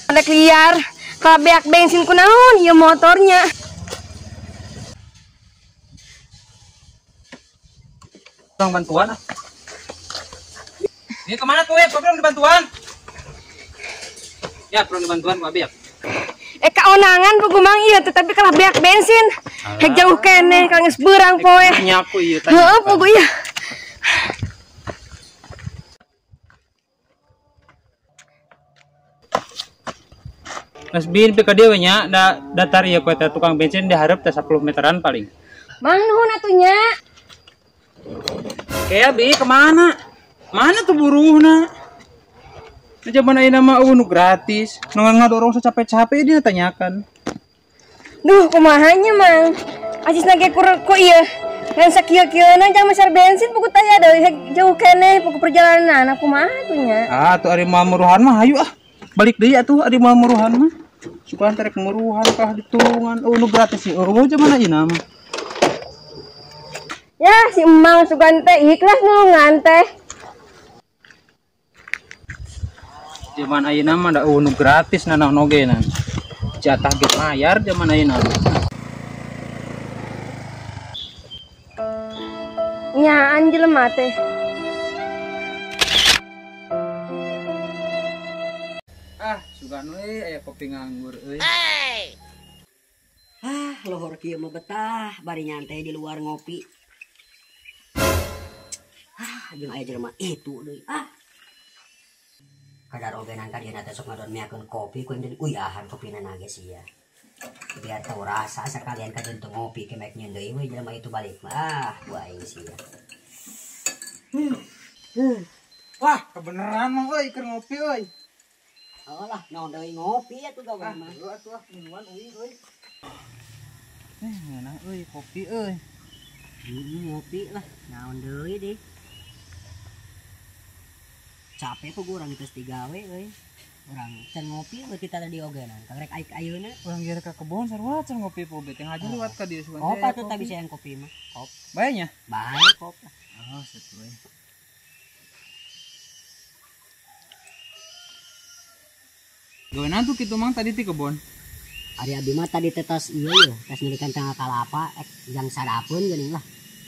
Ada liar. Kalau beak bensin kunaon ieu motornya. Tolong bantuan ah. Ini kemana tuh ya? Belum dibantuan. Ya, perlu dibantuan ku abi ya. Kaonangan pugu mang ieu tetapi kalah beak bensin. Hek jauh keneh ka geus beurang poe. Nyaku ieu tanya. Heuh pugu ieu. Geus bin pika dieu we nya da datar ieu ku eta tukang bensin dihareup teh 10 meteran paling. Mang nuhun atuh nya. Kayak bi kemana? Mana tuh buruhna? Nah, zaman ayeuna mah eueuh nu gratis. Nu ngadorong secapek-capek dia tanyakan. Duh, kumaha nya Mang? Acisna ge ku ieu. Ngan sakieu-kieuna jang meser bensin pugu taya deui jauh keneh pugu perjalanan kumaha tuh nya. Ah, tuh ari moal muruhan mah hayu ah. Balik deui atuh ari moal muruhan mah. Suka terek muruhan kah ditulungan. Oh, nu gratis sih. Oh, zaman ayeuna mah. Ya, si emang sugan teh ikhlas nulungan teh. Zaman ayeuna mah da eueuh nu gratis nanaon oge na. Jatah ge mayar zaman ayeuna. Nyaan jelema teh. Ah, sugan we aya kopi nganggur euy. Ah, lohor kieu mah betah bari nyantai di luar ngopi. Ah, jeung aya jelema itu deui. Ah. Kadar oge nangka dia teh sok ngadon miakeun kopi ku jadi uyahan kopina nage sia. Biar tahu rasa sekalian kajeun teu ngopi ke mek nyeun deui we jelema itu balik mah. Ah, ku aing sia. Wah, kebeneran mah euy keur ngopi euy. Oh lah, naon deui ngopi atuh gawe mah. Heuh atuh ah, minuman euy euy. Ngeunah euy kopi euy. Ngopi lah, naon deui deh. Capek kok urang geus digawe euy. Urang can ngopi we kita tadi ogenan. Kang rek aik ayeuna. Urang geus ka kebon sarua can ngopi po teh ngaji liwat ka dieu sugan. Kop atuh tah bisa yang kopi mah. Kop. Bae nya? Bae kop. Oh, sesuai. Gawenan tuh kitu mang tadi ti kebon. Ari abi mah tadi teh tos ieu yeuh, tos nyirikan tanggal kalapa ek jang sadapeun geuning lah.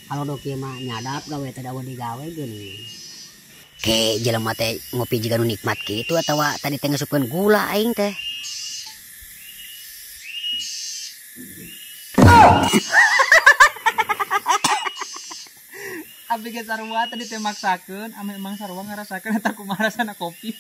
Kalau dok ieu mah nyadap gawe teh daun digawe geuning. Ke jelema teh ngopi jiga nu nikmat kitu atawa tadi teh ngasupkeun gula aing teh. Abi ge sarua tadi teh maksakeun, ame emang sarua ngarasakeun eta kumaha rasana kopi.